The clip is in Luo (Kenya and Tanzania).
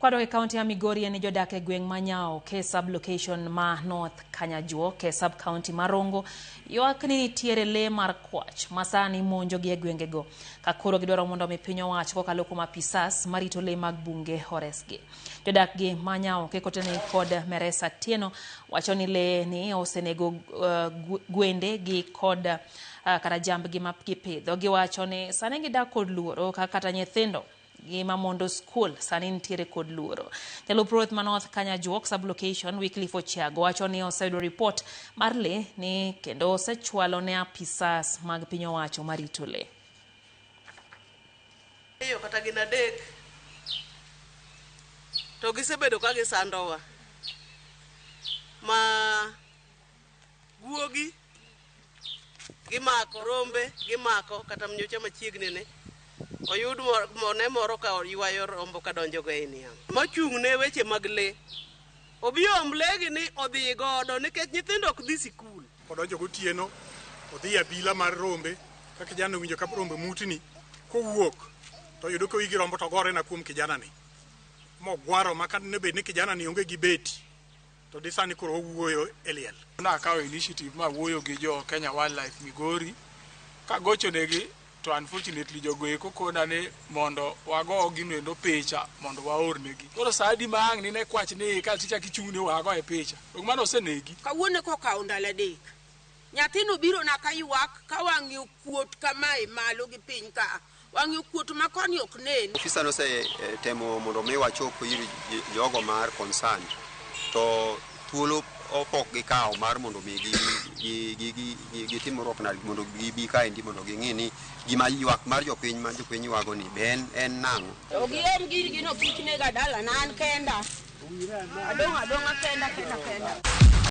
Kwadok e kaunti ya Migori en ni jodak e gweng' ma Nyaoke sub-location ma North Kanyajuok e sub-county ma Rongo ywak ni nitiere lee mar kwach ma sani monjogi e gwengego ka koro gidwaro mondo mi piny owacho kokalo kuom apisas marito lee mag bunge oresgi. Jodak gi ma Nyaoke kotene kod Meresa Tieno wacho ni lee ni osenego gwende gi kod kata jambgi ma gipidho. Giwacho ni sani gidak kod luoro ka kata nyithindo gi mamondo skul sani nitiere kod luoro. Jalup ruoth ma North Kanyajuok sub-location Wycliffe Ochiago wacho ni oseyudo ripot mar lee ni kendo osechwalo ne apisas mag piny owacho marito lee. Ariyo kata gin adek to gisebedo ka gisandowa ma guogi gimako rombe gimako kata nyocha machiegni ni oyud mone moro ka ywayo rombo ka donjo go ei niang' mochung' ne weche mag lee obi om lee gi ni odhi godo nikech nyithindo ok dhi sikul. Odonjo gotieno odhi e abila mar rombe ka kijana owinjo ka rombe mutni kowuok to oyudo ka wigi rombo to gore na kuom kijana ni mogwaro ma ka ne bed ni kijana ni onge gi beti to di sani koro wawuoyo e liel. Nakawo initiative ma wuoyo gi jo Kenya Wildlife Migori kagochonegi to unfortunately jogo eko kona ni mondo wago gino endo picha mondo waornegi. Koro sa adi ma ang' nine kwach ni ka tichak ichung' ni wago e picha. Dong mano osenegi. Kawuono kokawo ndalo adek. Nyathino biro na ka ywak ka wang'e okuot kamae malo gi piny ka. Wang'e okuot ma koni ok nen. Ofisa nose temo mondo mi wachop ir jogo mar concerned to thuolo pok gikawo mar mondo mi gitim rwakna mondo gibi kaendi mondo ging'i ni gima ywak mar jopiny ma jopiny ywago ni be en nang'o. To giom girgi no kik nega dalana an kenda. Adong' adong'a kenda kenda kenda.